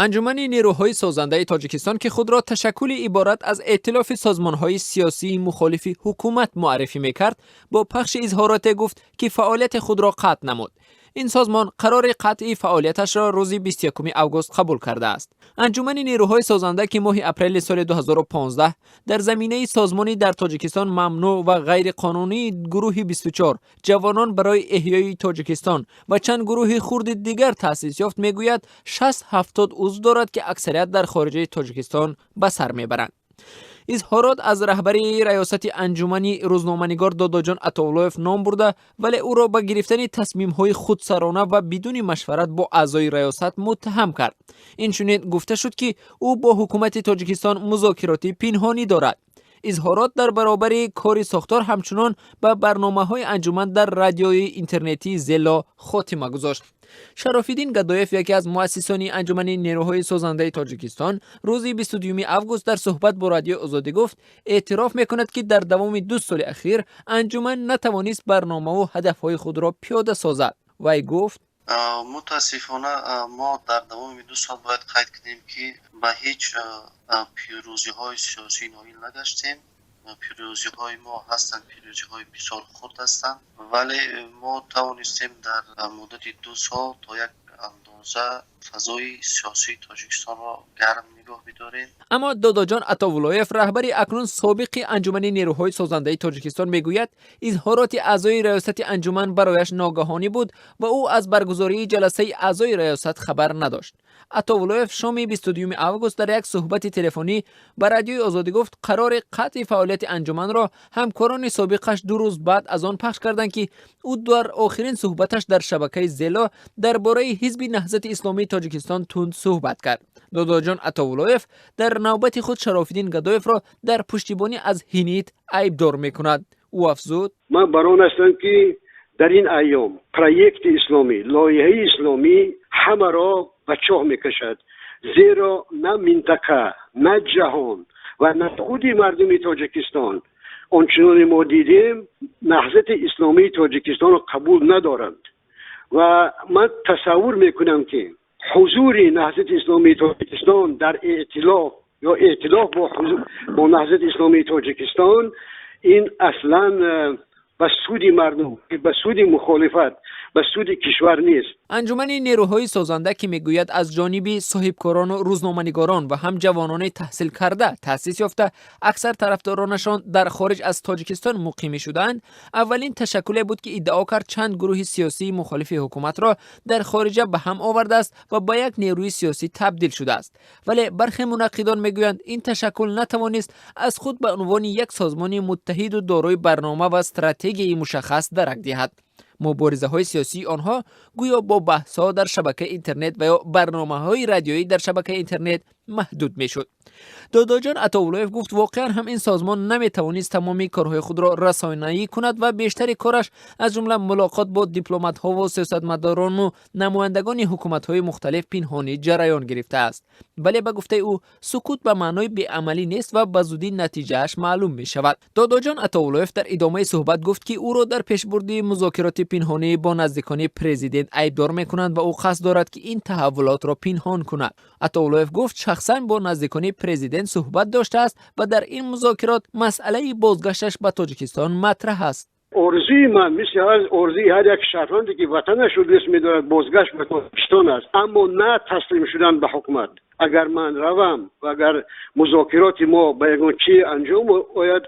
Анҷумани нерӯҳои созандаи Тоҷикистон, ки худро ташаккули иборат аз эътилофи созмонҳои сиёсии мухолифи ҳукумат муаррифӣ мекард, бо пахши изҳороте гуфт, ки фаъолияти худро қатъ намуд. Ин созмон қарори қатъи фаъолияташро рӯзи 21 август қабул кардааст. Анҷумани нерӯҳои созанда, ки моҳи апрели соли 2015 дар заминаи созмони дар Тоҷикистон мамнӯъ ва ғайриқонунии гурӯҳи 24, Ҷавонон барои эҳёи Тоҷикистон ва чанд гурӯҳи хурди дигар таъсис ёфт, мегӯяд, 60-70 узв дорад, ки аксарият дар хориҷаи Тоҷикистон ба сар мебаранд. Изҳорот аз раҳбари раёсати анҷумани рӯзноманигор Додоҷон Атовуллоев ном бурда, вале ӯро ба гирифтани тасмимҳои худсарона ва бидуни машварат бо аъзои раёсат муттаҳам кард. Инчунин гуфта шуд, ки ӯ бо ҳукумати Тоҷикистон музокироти пинҳонӣ дорад. Изҳорот дар баробари кори сохтор ҳамчунон ба барномаҳои анҷуман дар радиои интернетии Зело хотима гузошт. Шарофиддин Гадоев, яке аз муассисони Анҷумани нерӯҳои созандаи Тоҷикистон, рӯзи 22 август дар суҳбат бо Радиои Озодӣ гуфт, эътироф мекунад, ки дар давоми 2 соли ахир анҷуман натавонист барномаву ҳадафҳои худро пиёда созад. Вай гуфт: Мутаассифона, мо дар давоми 2 сол бояд қайд кунем, ки ба ҳеҷ пирӯзиҳои сиёсӣ ноил нагаштем. Пирӯзиҳои мо ҳастанд, пирӯзиҳои бисёр хурд ҳастанд, вале мо тавонистем дар муддати 2 сол то як андоза фазои сиёсии Тоҷикистонро гарм нигоҳ бидорем. Аммо Додоҷон Атовуллоев, раҳбари акнун собиқи Анҷумани нерӯҳои созандаи Тоҷикистон, мегӯяд, изҳороти аъзои раёсати анҷуман барояш ногаҳонӣ буд ва ӯ аз баргузории ҷаласаи аъзои раёсат хабар надошт. Атовуллоев шоми 22 август дар як суҳбати телефонӣ ба Радиои Озодӣ гуфт, қарори қатъи фаъолияти анҷуманро ҳамкорони собиқаш 2 рӯз баъд аз он пахш карданд, ки ӯ дар охирин суҳбаташ дар шабакаи Зело дар бораи Ҳизби Наҳзати Исломии Тоҷикистон тунд суҳбат кард. Додоҷон Атовуллоев дар навбати худ Шарофиддин Гадоевро дар пуштибонӣ аз ХИНИТ айбдор мекунад. Ӯ афзуд: Ман бар он ҳастам, ки дар ин айём проекти исломӣ, лоиҳаи исломӣ ҳамаро ба чоҳ мекашад, зеро на минтақа, на ҷаҳон ва на худи мардуми Тоҷикистон, ончуноне мо дидем, Наҳзати Исломии Тоҷикистонро қабул надоранд. Ва ман тасаввур мекунам, ки ҳузури Наҳзати Исломии Тоҷикистон дар эътилоф ё эътилоф бо Наҳзати Исломии Тоҷикистон ин аслан ба суди мардум, ба суди мухолифат, ба суди кишвар нест. Анҷумани нерӯҳои созанда, ки мегӯяд, аз ҷониби соҳибкорону рӯзноманигорон ва ҳам ҷавонони таҳсилкарда таъсис ёфта, аксар тарафдоронашон дар хориҷ аз Тоҷикистон муқимӣ шудаанд, аввалин ташаккуле буд, ки иддао кард, чанд гурӯҳи сиёсии мухолифи ҳукуматро дар хориҷа ба ҳам овардааст ва ба як нерӯи сиёсӣ табдил шудааст. Вале бархе мунаққидон мегӯянд, ин ташаккул натавонист аз худ ба унвони як созмони муттаҳиду дорои барнома ва стратегияи мушаххас дарак диҳад. Муборизаҳои сиёсии онҳо гӯё бо баҳсҳо дар шабакаи интернет ва ё барномаҳои радиоӣ дар шабакаи интернет маҳдуд мешуд. Додоҷон Атовуллоев гуфт, воқеан ҳам ин созмон наметавонист тамоми корҳои худро расонаӣ кунад ва бештари кораш, аз ҷумла мулоқот бо дипломатҳову сиёсатмадорону намояндагони ҳукуматҳои мухталиф, пинҳонӣ ҷараён гирифтааст. Вале, ба гуфтаи ӯ, сукут ба маънои беамалӣ нест ва ба зудӣ натиҷааш маълум мешавад. Додоҷон Атовуллоев дар идомаи суҳбат гуфт, ки ӯро дар пешбурди музокироти пинҳонӣ бо наздикони президент айбдор мекунанд ва ӯ қасд дорад, ки ин таҳаввулотро пинҳон кунад. Атовуллоев гуфт, шахсан бо наздикони президент суҳбат доштааст ва дар ин музокирот масъалаи бозгашташ ба Тоҷикистон матраҳ аст. Орзуи ман, мисли орзуи ҳар як шаҳрванде, ки ватанашро дӯст медорад, бозгашт ба Тоҷикистон аст, аммо на таслим шудан ба ҳукумат. Агар ман равам ва агар музокироти мо ба ягон чи анҷом ояд,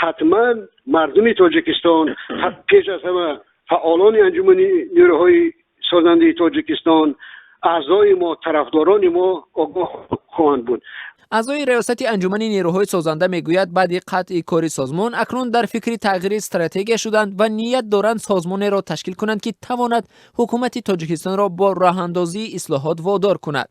ҳатман мардуми Тоҷикистон, пеш аз ҳама фаъолони Анҷумани нерӯҳои созандаи Тоҷикистон, аъзои мо, тарафдорони мо огоҳ хоҳанд буд. Аъзои раёсати Анҷумани нерӯҳои созанда мегӯяд, баъди қатъи кори созмон акнун дар фикри тағйири стратегия шуданд ва ният доранд созмонеро ташкил кунанд, ки тавонад ҳукумати Тоҷикистонро бо роҳандозии ислоҳот водор кунад.